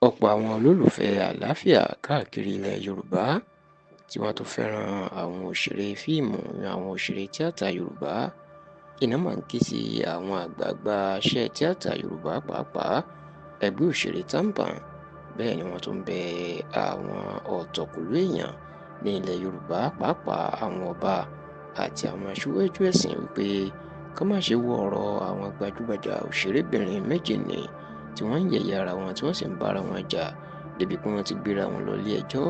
Ọ̀pọ̀ àwọn olólùfẹ́ àlàáfíà káàkiri ilẹ̀ Yorùbá tí wọ́n tún fẹ́ràn àwọn òṣèré fíìmù, àwọn òṣèré tíátà Yorùbá, iná máa ń ké sí àwọn àgbààgbà iṣẹ́ tíátà Yorùbá, pàápàá ẹgbẹ́ òṣèré TAMPAN. Bẹ́ẹ̀ ni wọ́n tún bẹ àwọn ọ̀tọ̀kùlú èèyàn ní ilẹ̀ Yorùbá, pàápàá àwọn ọba àti àwọn aṣíwájú ẹ̀sìn, wípé ká má ṣe wo ọ̀rọ̀ àwọn gbajúgbajà òṣèrébìnrin méjì ní tí wọ́n ń yẹ̀yẹ́ ara wọn, tí wọ́n sì ń bára wọn jà débi pé wọ́n ti gbéra wọn lọ ilé ẹjọ́.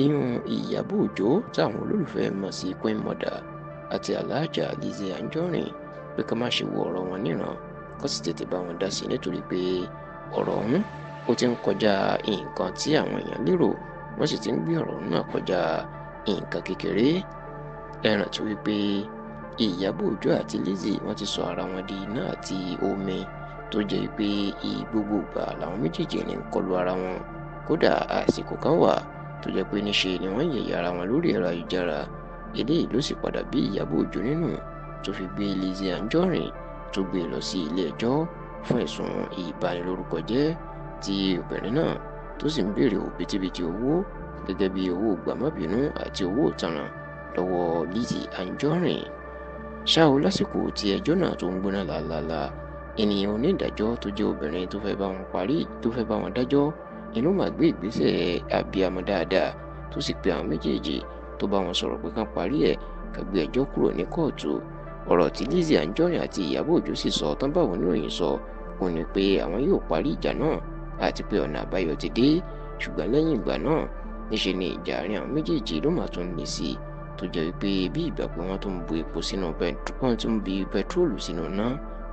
Ìyún Ìyábọ̀ Òjó táwọn olólùfẹ́ mọ̀ sí Queen Mother àti Alhaja Lizzy Anjorin, pé ká má ṣe wo ọ̀rọ̀ wọn níran, kó sì tètè bá wọn dá sí, nítorí pé ọ̀rọ̀ ọ̀hún ó ti ń kọjá nǹkan tí àwọn èèyàn lérò, wọ́n sì ti ń gbé ọ̀rọ̀ náà kọjá nǹkan kékeré. Ẹ rántí wípé Ìyábọ̀ Òjó àti Lizzy wọ́n ti sọ ara wọn di iná àti omi, tó jẹ́ pé gbogbo ìgbà làwọn méjèèjì ní ń kọlu ara wọn. Kódà àsìkò kan wà tó jẹ́ pé níṣe ni wọ́n yẹ̀yẹ́ ara wọn lórí ẹ̀rọ ayélujára. Eléyìí ló sì padà bí Ìyábọ̀ Òjó nínú, tó fi gbé Lizzy Anjorin, tó gbé lọ sí ilé ẹjọ́ fún ẹ̀sùn ìbanilórúkọjẹ́, tí obìnrin náà tó sì ń béèrè òbítíbitì owó gẹ́gẹ́ bí owó gbàmábìínú àti owó ìtanràn lọ́wọ́ Lizzy Anjorin. Ṣá o, lásìkò tí ẹjọ́ náà tó ń gbóná làálàá, ènìyàn onídàájọ́ tó jẹ́ obìnrin tó fẹ́ bá wọn parí, tó fẹ́ bá wọn dájọ́, inú máa gbé ìgbésẹ̀ abiyamọ dáadáa, tó sì pe àwọn méjèèjì, tó bá wọn sọ̀rọ̀ pé kán parí ẹ̀, ká gbé ẹjọ́ kúrò ní kóòtù. Ọ̀rọ̀ tí Lizzy Anjorin àti Ìyábọ̀ Òjó sì sọ tán báwọn oníròyìn sọ òun ni pé àwọn yóò parí ìjà náà àti pé ọ̀nà àbáyọ ti dé. Ṣùgbọ́n lẹ́yìn ìgbà náà, níṣe ni ìjà àárín àwọn méjèèjì ló máa tún le sí i, tó jẹ́ wípé bí ìgbà pé wọ́n tún bu epo sínú, wọ́n tún bu pẹtiróòlù sínú iná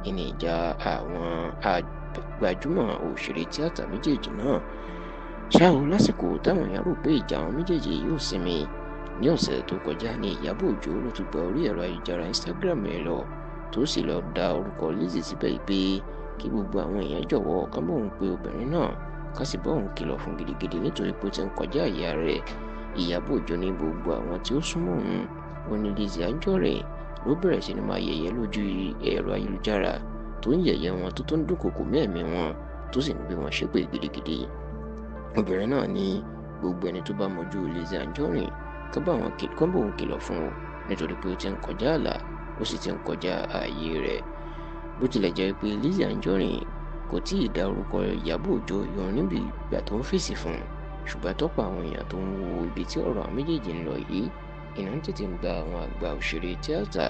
ìní ìjà àwọn gbajúmọ̀ òṣèré tíátà méjèèjì náà. Ṣá o, lásìkò táwọn èèyàn rò pé ìjà àwọn méjèèjì yóò sinmi, ní ọ̀sẹ̀ tó kọjá ní Ìyábọ̀ Òjó ló tún gba orí ẹ̀rọ ayélujára Instagram ẹ̀ lọ, tó sì lọ da orúkọ Lizzy síbẹ̀ pé kí gbogbo àwọn èèyàn jọ̀wọ́ kán bóun pe obìnrin náà, ká sì bá òun kìlọ̀ fún gidigidi, nítorí pé ó ti ń kọjá àyè rẹ̀. Ìyábọ̀ Òjó ní gbogbo àwọn tí ó súnmọ́ òun, ó ní Lizzy Anjorin ló bẹ̀rẹ̀ sí ní máa yẹ̀yẹ́ lójú ẹ̀rọ ayélujára, tó ń yẹ̀yẹ́ wọn, tó tún dúnkòokò mẹ́ẹ̀mí wọn, tó sì ń gbé wọn ṣépè gidigidi. Obìnrin náà ní gbogbo ẹni tó bá mọjú Lizzy Anjorin kán bóun kìlọ̀ fún un, nítorí pé ó ti ń kọjá ààlà, ó sì ti ń kọjá ààyè rẹ̀. Bó tilẹ̀ jẹ́ pé Lizzy Anjorin kò tí ì dá orúkọ Ìyábọ̀ Òjó yọ níbi ìgbà tó ń fèsì fún un, ṣùgbọ́n tọ́pọ̀ àwọn èèyàn tó ń wo ibi tí ọ̀rọ̀ àwọn méjèèjì ń lọ yìí, iná ń tètè ń gba àwọn àgbà òṣèré tíátà,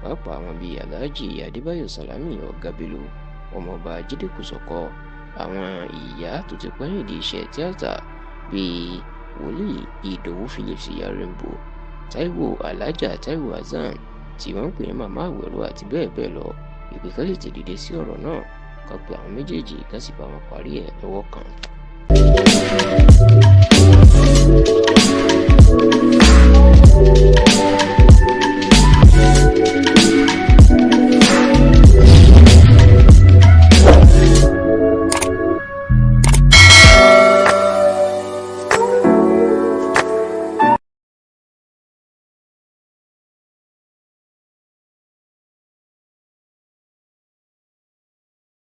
pàápàá àwọn bíi Alhaji Adébáyọ̀ Sàlámì Ọ̀gá Bello, Ọmọọba Jídé Kòsọ́kọ́, àwọn ìyá tó ti pẹ́ nídìí iṣẹ́ tíátà bíi Wòlíì Ìdòwú Phillips, Ìyá Rainbow, Táíwò, Alhaja Táíwò Hassan tí wọ́n ń pè ní Màmá Àwẹ̀rọ, àti bẹ́ẹ̀ bẹ́ẹ̀ lọ, ìpè kan lè tètè dìde sí ọ̀rọ̀ náà, ká pe àwọn méjèèjì, ká sì bá wọn parí ẹ̀ lọ́wọ́ kan.